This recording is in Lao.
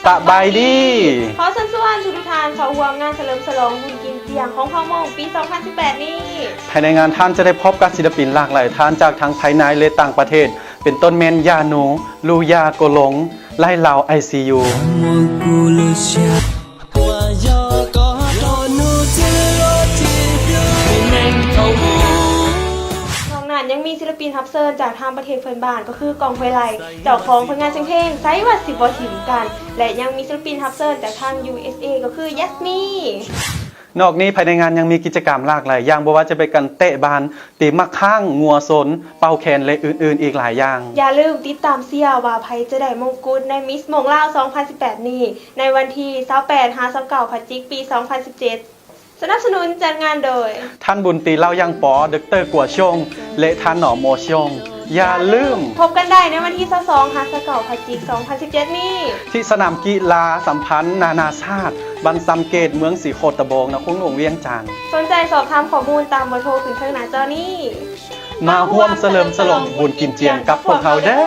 ສະບາຍດີ ຂໍເຊີນຊວນທຸກໆທ່ານເຂົ້າຮ່ວມງານສະເຫຼີມສະຫຼອງບຸນກິນຈຽງຂອງເຜົ່າມົ້ງປີສອງພັນສິບແປດນີ້ ພາຍໃນງານທ່ານຈະໄດ້ພົບກັບສິນລະປິນຫຼາກຫຼາຍທ່ານຈາກທັງພາຍໃນ ແລະ ຕ່າງປະເທດ ເປັນຕົ້ນແມ່ນ ຢານູ, ລູຢາ, ໂກຫຼົງ, ໄລ່ລາວ, ໄອຊີຢູ. ນອກນັ້ນຍັງມີສິລະປິນຮັບເຊີນຈາກທາງປະເທດເພື່ອນບ້ານ ກໍຄື ກ້ອງ ຫ້ວຍໄລ່ ເຈົ້າຂອງຜົນງານສຽງເພງ ໃສວ່າຊິບໍ່ຖິ້ມກັນ ແລະ ຍັງມີສິລະປິນຮັບເຊີນຈາກທາງ ຢູເອສເອ ກໍຄື Yasmi. ນອກນີ້ພາຍໃນງານຍັງມີກິດຈະກຳຫຼາກຫຼາຍຢ່າງ ບໍ່ວ່າຈະເປັນການເຕະບານ, ຕີໝາກຄ້າງ, ງົວຊົນ, ເປົ່າແຄນ ແລະ ອື່ນໆອີກຫຼາຍຢ່າງ. ຢ່າລືມຕິດຕາມເຊຍວ່າໃຜຈະໄດ້ມົງກຸດໃນ Miss ມົ້ງລາວ ສອງພັນສິບແປດນີ້ ໃນວັນທີຊາວແປດ ຫາ ຊາວເກົ້າ ພະຈິກ ປີສອງພັນສິບເຈັດ. ສະໜັບສະໜູນຈັດງານໂດຍ ທ່ານບຸນຕີ ເລົ່າຢ່າງປໍ, ດຣ ກົວຊົງ ແລະ ທ່ານ ໜໍ່ ໂມຊົງ. ຢ່າລືມ ພົບກັນໄດ້ໃນວັນທີຊາວສອງ ຫາ ຊາວເກົ້າ ພະຈິກ ສອງພັນສິບເຈັດນີ້ ທີ່ສະໜາມກິລາສຳພັນນານາຊາດ ບ້ານຊຳເກດ ເມືອງສີໂຄດຕະໂບງ ນະຄອນຫຼວງວຽງຈັນ. ສົນໃຈສອບຖາມຂໍ້ມູນຕາມເບີໂທຂຶ້ນເທິງໜ້າຈໍນີ້. ມາຮ່ວມສະເຫຼີມສະຫຼອງບຸນກິນຈຽງກັບພວກເຮົາເດີ້.